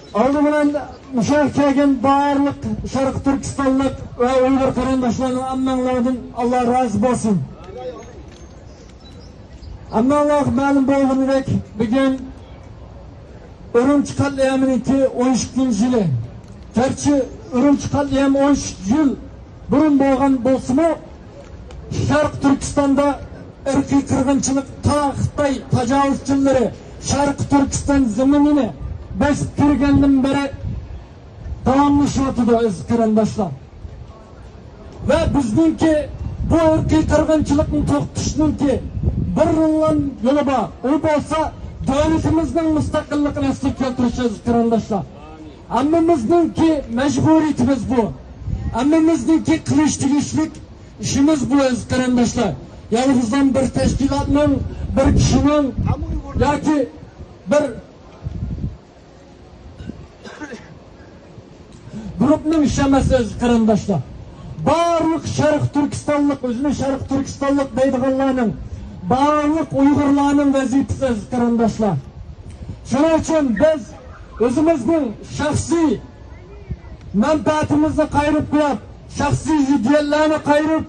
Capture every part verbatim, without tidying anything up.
ئالدى بىلەن مۇشۇ يەرگە كەلگەن بارلىق شەرقىي تۈركىستانلىق ۋە ئۇيغۇر قېرىنداشلارنىڭ ھەممەڭلاردىن ئاللا رازى بولسۇن. ھەممىڭلارغا مەلۇم بولغىنىدەك، بۈگۈن ئۈرۈمچى قەتلىئامىنىڭكى ئون ئىككىنچى يىلى. گەرچە ئۈرۈمچى قەتلىئامى ئون ئىككى يىل بۇرۇن بولغان بولسىمۇ، شەرقىي تۈركىستاندا ئىرقىي قىرغىنچىلىق تا خىتاي تاجاۋۇزچىلىرى شەرقىي تۈركىستان زېمىنىنى بېسىپ كىرگەندىن بېرى داۋاملىشىۋاتىدۇ، ئەزىز قېرىنداشلار. ۋە بىزنىڭكى بۇ ئىرقىي قىرغىنچىلىقنى توختىتىشنىڭكى بىرلا يولى بار. ئۇ بولسا دۆلىتىمىزنىڭ مۇستەقىللىقىنى ئەسلىگە كەلتۈرۈش، ئەزىز قېرىنداشلار. ھەممىمىزنىڭكى مەجبۇرىيىتىمىز بۇ. ھەممىمىزنىڭكى قىلىش تېگىشلىك ئىشىمىز بۇ، ئەزىز قېرىنداشلار. يالغۇزلا بىر تەشكىلاتنىڭ، بىر كىشىنىڭ ياكى بىر گۇرۇپنىڭ ئىشى ئەمەس، ئەزىز قېرىنداشلار. بارلىق شەرقىي تۈركىستانلىق، ئۆزىنى شەرقىي تۈركىستانلىق دەيدىغانلارنىڭ، بارلىق ئۇيغۇرلارنىڭ ۋەزىپىسى، ئەزىز قېرىنداشلار. شۇنىڭ ئۈچۈن بىز ئۆزىمىزنىڭ شەخسىي مەنپەئەتىمىزنى قايرىپ قويۇپ، شەخسىي ئىدىيەلەرنى قايرىپ،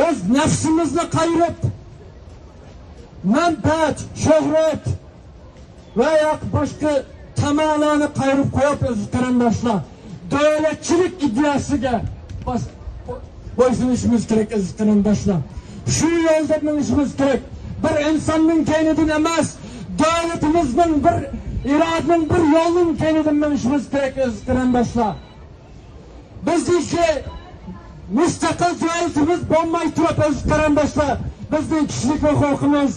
ئۆز نەپسىمىزنى قايرىپ، مەنپەئەت، شۆھرەت ۋە ياكى باشقا تامالارنى قايرىپ قويۇپ، ئەزىز قېرىنداشلار، دۆلەتچىلىك ئىدىيەسىگە باس-، بويسۇنۇشىمىز كېرەك، ئەزىز قېرىنداشلار. شۇ يولدا مېڭىشىمىز كېرەك. بىر ئىنساننىڭ كەينىدىن ئەمەس، دۆلىتىمىزنىڭ بىر، ئىرادىنىڭ بىر يولىنىڭ كەينىدىن مېڭىشىمىز كېرەك، ئەزىز قېرىنداشلار. بىزنىڭكى مۇستەقىل دۆلىتىمىز بولماي تۇرۇپ، ئەزىز قېرىنداشلار، بىزنىڭ كىشىلىك ھوقۇقىمىز،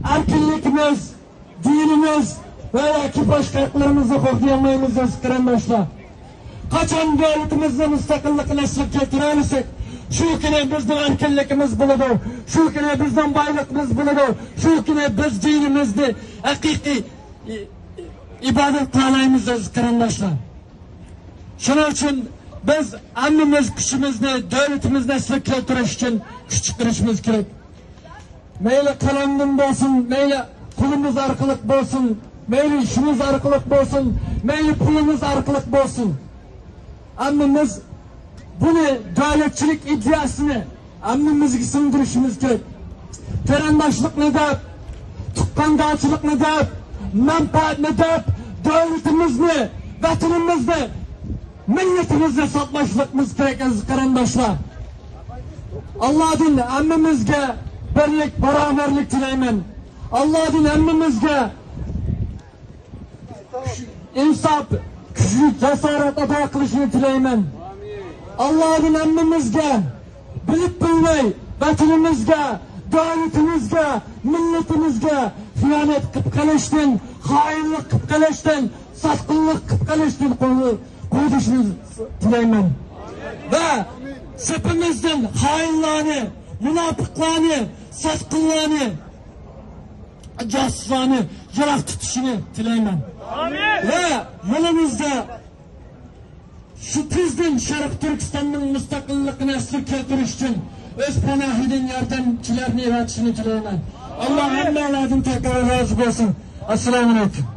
ئەركىنلىكىمىز، دىنىمىز ۋە ياكى باشقا ھەقلىرىمىزنى قوغدىيالمايمىز، ئەزىز قېرىنداشلار. قاچان دۆلىتىمىزنى، مۇستەقىللىقىنى ئەسلىگە كەلتۈرەلىسەك، شۇ كۈنى بىزنىڭ ئەركىنلىكىمىز بولىدۇ، شۇ كۈنى بىزنىڭ بايلىقىمىز بولىدۇ، شۇ كۈنى بىز دىنىمىزنى ھەقىقىي ئى-، ئى-، ئىبادەت قىلالايمىز، ئەزىز قېرىنداشلار. شۇنىڭ ئۈچۈن بىز ھەممىمىز كۈچىمىزنى، دۆلىتىمىزنى ئەسلىگە كەلتۈرۈش ئۈچۈن كۈچ چىقىرىشىمىز كېرەك. مەيلى قەلەمدىن بولسۇن، مەيلى قولىمىز ئارقىلىق بولسۇن، مەيلى ئىشىمىز ئارقىلىق بولسۇن، مەيلى پۇلىمىز ئارقىلىق بولسۇن. ھەممىمىز بۇنى، دۆلەتچىلىك ئىدىيەسىنى ھەممىمىزگە سىڭدۈرۈشىمىز كېرەك. قېرىنداشلىقنى دەپ، تۇغقاندارچىلىقنى دەپ، مەنپەئەتنى دەپ، دۆلىتىمىزنى، ۋەتىنىمىزنى، مىللىتىمىزنى ساتماسلىقىمىز كېرەك، ئەزىز قېرىنداشلار. ئاللادىن ھەممىمىزگە بىرلىك، باراۋەرلىك تىلەيمەن. ئاللادىن ھەممىمىزگە ئىنساپ، كۈچلۈك جاسارەت ئاتا قىلىشىنى تىلەيمەن. ئاللادىن ھەممىمىزگە بىلىپ بىلمەي ۋەتىنىمىزگە، دۆلىتىمىزگە، مىللىتىمىزگە خىيانەت قىلىپ قېلىشتىن، خائىنلىق قىلىپ قېلىشتىن، ساتقىنلىق قىلىپ قېلىشتىن قو-، قوغدىشىنى تىلەيمەن. ۋە سېپىمىزدىن خائىنلارنى، مۇناپىقلارنى، ساتقىنلارنى، جاسۇسلارنى يىراق تۇتۇشىنى تىلەيمەن. ئامىن. ۋە يولىمىزدا شۇ تېزدىن شەرقىي تۈركىستاننىڭ مۇستەقىللىقىنى ئەسلىگە كەلتۈرۈش ئۈچۈن ئۆز پاناھىدىن ياردەمچىلەرنى ئەۋەتىشىنى تىلەيمەن. ئاللا ھەممەڭلاردىن تەكرار رازى بولسۇن. ئەسسالامۇ ئەلەيكۇم.